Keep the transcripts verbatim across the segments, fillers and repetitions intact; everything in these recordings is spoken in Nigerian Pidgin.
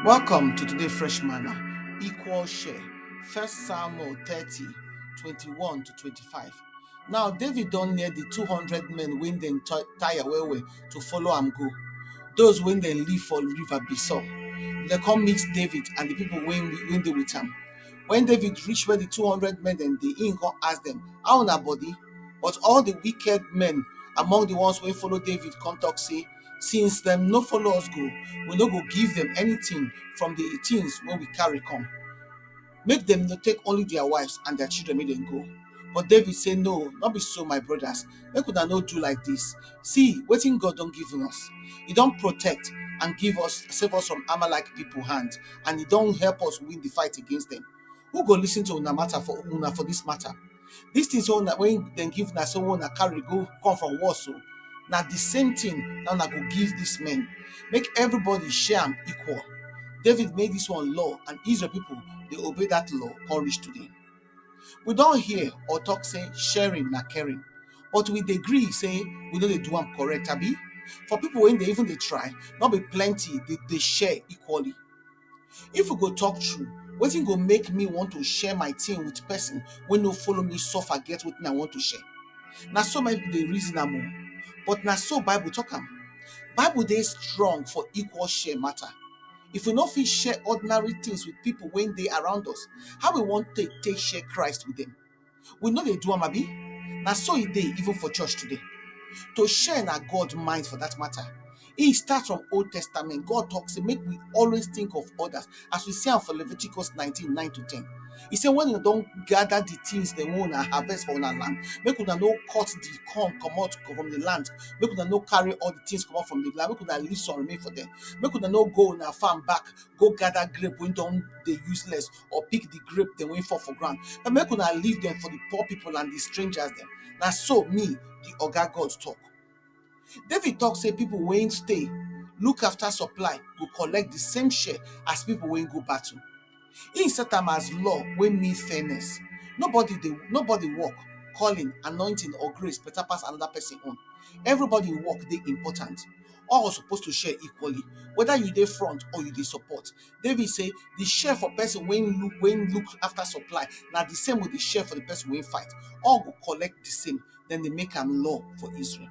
Welcome to today Fresh Manna, equal share, First Samuel thirty, twenty-one to twenty-five. Now David don near the two hundred men wey dem ti-, tire well well to follow am go. Those wey dem leave for river Besor. Dem come meet David and the people wey, wey dey with am. When David reach where the two hundred men dem dey, he come ask them, "How una body?" But all the wicked men among the ones wey follow David come talk say, "Since dem no follow us go, we no go give them anything from the things wey we carry come. Make dem no take only their wives and their children, make dem go." But David say, "No, no be so, my brothers. Make una no do like this. See wetin God don give us. He don protect and give us, save us from Amalek people hand, and he don help us win the fight against them. Who go listen to una matter for una for this matter? This thing so una, when dem give una, so una carry go come from war so, na the same thing na una go give these men. Make everybody share am equal." David make this one law, and Israel people dey obey that law come reach today. We don hear or talk say sharing na caring, but we dey gree say we no dey do am correct, abi? For people wey dey even dey try, no be plenty dey, dey share equally. If we go talk true, wetin go make me want to share my thing with person wey no follow me suffer get wetin I want to share? Na so many people dey reason am o, but na so Bible talk am. Bible dey strong for equal share matter. If we no fit share ordinary things with people wey dey around us, how we wan take, take share Christ with them? We no dey do am, abi? Na so e dey even for church today. To share na God mind for that matter. E start from Old Testament. God talk say make we always think of others, as we see am for Leviticus nineteen, nine to ten. He say when you don gather the things dem wey una harvest for una land, make una no cut the corn comot from the land. Make una no carry all the things comot from the land. Make una leave some remain for them. Make una no go una farm back go gather grape wey don dey useless, or pick the grape dem wey fall for ground. But make una leave them for the poor people and the strangers dem. Na so me, the Oga God, talk. David talk say people wey stay look after supply go collect the same share as people wey go battle. He set am as law wey mean fairness. Nobody dey, nobody work, calling, anointing or grace better pass another person own. Everybody work dey important. All suppose to share equally, whether you dey front or you dey support. David say the share for person wey look, wey look after supply na the same with the share for the person wey fight. All go collect the same. Then they make am law for Israel.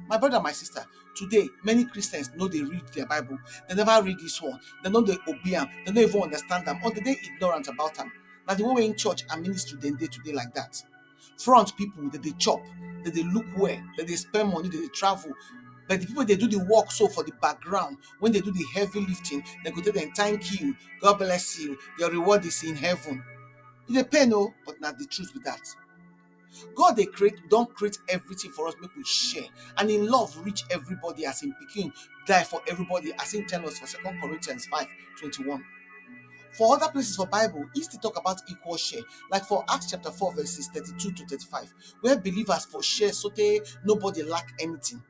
My brother, my sister, today many Christians no dey read their Bible. They never read this one. They no dey obey am. They no even understand am, or they dey ignorant about am. Na the way wey in church and ministry dem dey today like that. Front people, they dey chop, they dey look well, they dey spend money, they dey travel. But the people dey do the work so for the background, when they do the heavy lifting, they go tell them, "Thank you, God bless you, your reward is in heaven." E dey pain o, but na the truth be that. God dey create, don create everything for us make we share, and in love reach everybody as in pikin die for everybody, as in tell us for Second Corinthians five twenty-one. For other places for Bible, e still talk about equal share, like for Acts chapter four, verses thirty-two to thirty-five, where believers for share so tey nobody lack anything.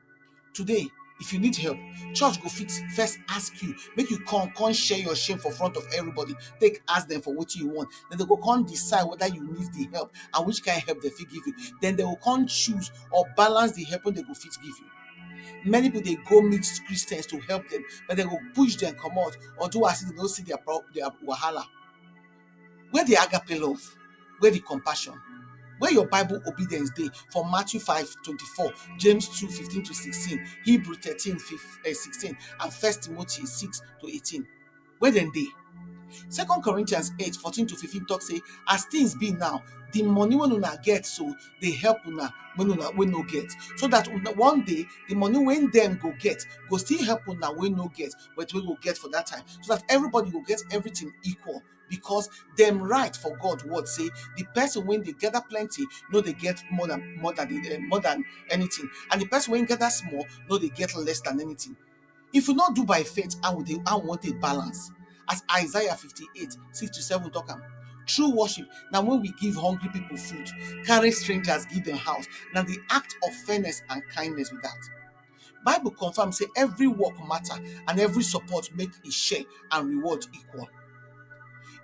Today, if you need help, church go fit first ask you make you come, come share your shame for front of everybody. Take ask them for what you want. Then they go come decide whether you need the help and which kind of help they fit give you. Then they will come choose or balance the help wey they go fit give you. Many people dey go meet Christians to help them, but they go push them comot or do as if they no see their pro-, their wahala. Where the agape love? Where the compassion? Where your Bible obedience dey for Matthew five twenty-four, James two fifteen to sixteen, Hebrew thirteen, fif-, eh, sixteen, and First Timothy six to eighteen? Where dem dey? Second Corinthians eight fourteen to fifteen talk say, as things be now, the money wey una get so dey help una wey una wey no get, so that una, one day the money wey dem go get go still help una wey no get, but wey go get for that time, so that everybody go get everything equal. Because dem write for God word say, the person wey dey gather plenty no dey get more than, more than the, eh, more than anything, and the person wey gather small no dey get less than anything. If we no do by faith, how we dey, how we wan take balance? As Isaiah fifty-eight, six to seven talk am, true worship na when we give hungry people food, carry strangers give them house. Na the act of fairness and kindness with that. Bible confirm say every work matter, and every support make e share and reward equal.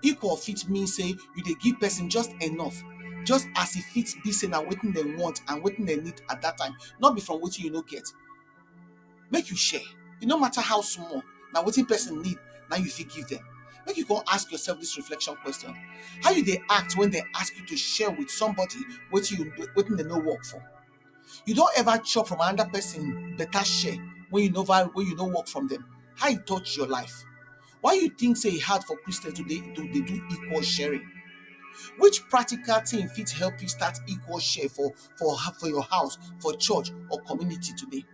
Equal fit mean say you dey give person just enough, just as e fit be say na wetin dem want and wetin dem need at that time, not be from wetin you no get. Make you share. E no matter how small, na wetin person need, na you fit give them. Make you come ask yourself this reflection question: how you dey act when they ask you to share with somebody wetin you wetin dem no work for? You don ever chop from another person better share when you never when you no work from them? How e touch your life? Why you think say e hard for Christians to dey to dey do equal sharing? Which practical thing fit help you start equal share for for for your house, for church, or community today?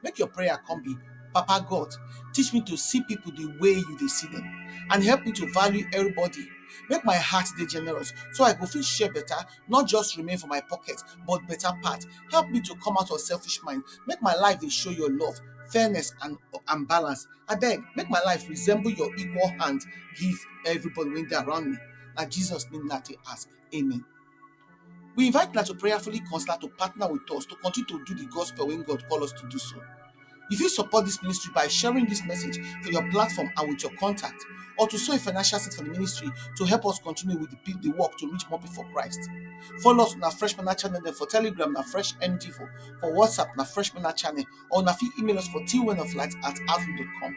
Make your prayer come be: Papa God, teach me to see people the way you dey see them, and help me to value everybody. Make my heart dey generous so I go fit share better, not just remain for my pocket, but better part. Help me to come out of selfish mind. Make my life dey show your love, fairness, and and balance. Abeg, make my life resemble your equal hand give everybody wey dey around me. Na Jesus name na take ask. Amen. We invite una to prayerfully consider to partner with us to continue to do the gospel when God call us to do so. You fit support this ministry by sharing this message for your platform and with your contact, or to sow a financial seed for the ministry to help us continue with the, the work to reach more people for Christ. Follow us on our Fresh Manna channel dem for Telegram na Fresh M D four, for WhatsApp na Fresh Manna channel, or una fit email us for twenoflight at outlook dot com.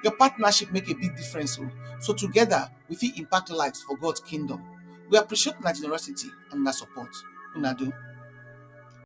Your partnership make a big difference o. So together, we fit impact lives for God's kingdom. We appreciate una generosity and una support. Una do.